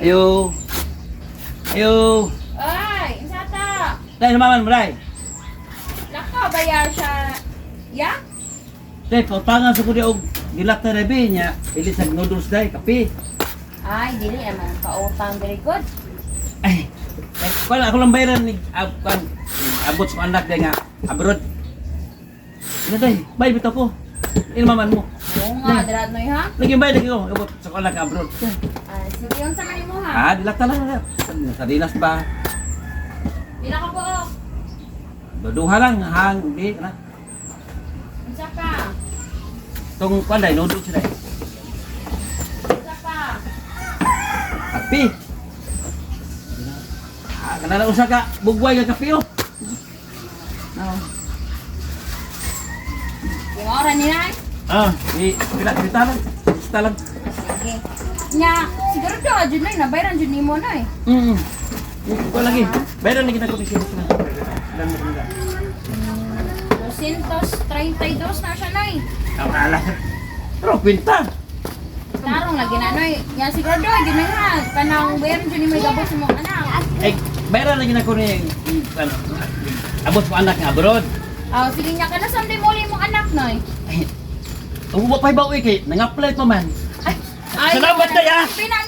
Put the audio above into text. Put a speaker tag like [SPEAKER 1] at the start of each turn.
[SPEAKER 1] Ayo. Ayo.
[SPEAKER 2] Ay, unsa ta?
[SPEAKER 1] Dai naman mo dai.
[SPEAKER 2] Lakaw ba ya siya? Ya?
[SPEAKER 1] Dai pautangan sa kundi og gilak na rebi niya. Pili sa noodles dai, kape.
[SPEAKER 2] Ay, dili naman pautang, very good.
[SPEAKER 1] Ay. Ay, kuan ako lang bayaran ni ab, kuan abot sa anak dai nga abroad. Ina dai, bay bitaw ko. Ina maman mo.
[SPEAKER 2] Oo nga, dira noy ha.
[SPEAKER 1] Lagi bay lagi ko abot sa anak nga abroad.
[SPEAKER 2] Ah, sige, unsa man imo ha?
[SPEAKER 1] Ah, dilak ta lang. Sardinas ba?
[SPEAKER 2] Pila ka buok?
[SPEAKER 1] Duha lang hang di na.
[SPEAKER 2] Unsa pa?
[SPEAKER 1] Tong kuan dai noodles dai.
[SPEAKER 2] Unsa pa?
[SPEAKER 1] Kape. Ah, kanala usa ka bugway nga kape oh. Ah,
[SPEAKER 2] Di mo ra ni nay?
[SPEAKER 1] ah, di pila kita lang. Kita lang.
[SPEAKER 2] Sige. Nya, siguro do jud noy nabayran jud nimo noy.
[SPEAKER 1] Ko lagi. Bayran lagi na ko kasi. Lang mo.
[SPEAKER 2] 232 na siya noy.
[SPEAKER 1] Wala. Pero kwenta.
[SPEAKER 2] Tarong lagi na noy. Nya siguro do jud noy ha. Kanang bayaran jud nimo gabot sa imong anak.
[SPEAKER 1] Eh, bayran lagi na ko ni ano, abot ko anak nga abroad.
[SPEAKER 2] Ah, sige nya kana samday mo uli imong anak noy.
[SPEAKER 1] Ay, wa pa ba kay nang-apply pa man.
[SPEAKER 2] Ay,
[SPEAKER 1] Salamat, Day, ah.
[SPEAKER 2] Pina